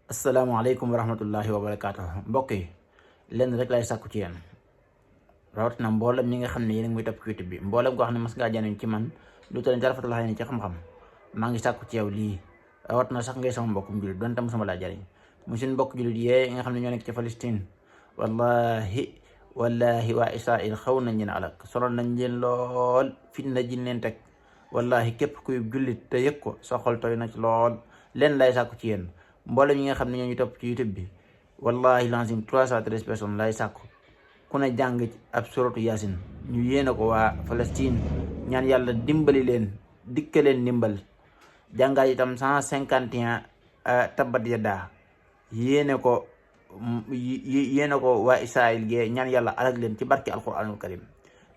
asalaamaaleykum wa rahmatullahi wa barakaatuh mbokk yi lenn rek lay sàkku ci yéen rawatina mboolem ñi nga xam ne yéen a ngi muy topp ci YouTube bi mboolem koo xam ne mas ngaa jariñ ci man lu tëdd jarafatul xëy na ci xam-xam maa ngi sàkku ci yow lii rawatina sax ngay sama mbokkum jullit doon tam sama laa jariñ mu seen mbokk jullit yee nga xam ne ñoo nekk ci Palestine wallahi waa Israël xaw nañ leen alak sonal nañ leen lool fitna ji leen teg wallahi képp kuy jullit te yëg ko sa xol tooy na ci lool leen lay sàkku ci yéen mboolem ñi nga xam ne ñoo ñu topp ci YouTube bi wallahi lazim 313 personnes lay sàkku ku ne jàng ab suratu Yaasin ñu yéene ko waa Palestine ñaan yàlla dimbali leen dikka leen ndimbal jàngaat itam 151 tabbat yaddaa yéene ko waa Israël gee ñaan yàlla alag leen ci barki alquranul karim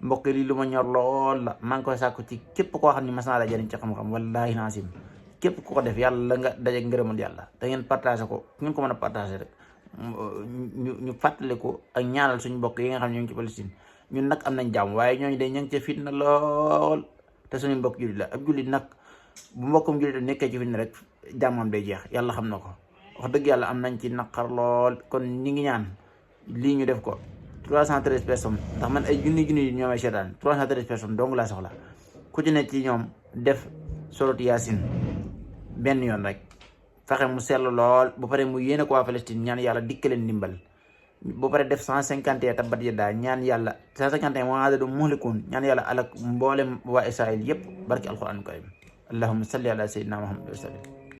mbokk li lu ma ñor lool la maa ngi koy sàkku ci képp koo xam ne mas naa la jëriñ ci xam-xam wallahi lazim képp ku ko def yàlla nga daje ngërëmal yàlla da ngeen partagé ko ngeen ko mën a partagé rek ñu fàttaliku ak ñaanal suñu mbokk yi nga xam ne ñu ngi ci Palestine ñun nag am nañ jàmm waaye ñooñu de ña ngi ca fitna lool te suñu mbokk jullit la ab jullit nag bu mbokkum jullit nekkee ci fitna rek jàmmam day jeex yàlla xam na ko wax dëgg yàlla am nañ ci naqar lool kon ñi ngi ñaan lii ñu def ko 313 personnes ndax man ay junni yi ñoo may seetaan 313 personnes dong laa soxla ku ci ne ci ñoom def suratu Yaasin benn yoon rek fexe mu sell lool bu pare mu yéene ko waa Palestine ñaan yàlla dikkaleen ndimbal bu pare def 151 tabbat yaddaa ñaan yàlla 151 moo adadu muhlikun ñaan yàlla alak mboolem waa Israël yépp barki alquran karim allahumma salli ala sayyidina muhammad wa sallim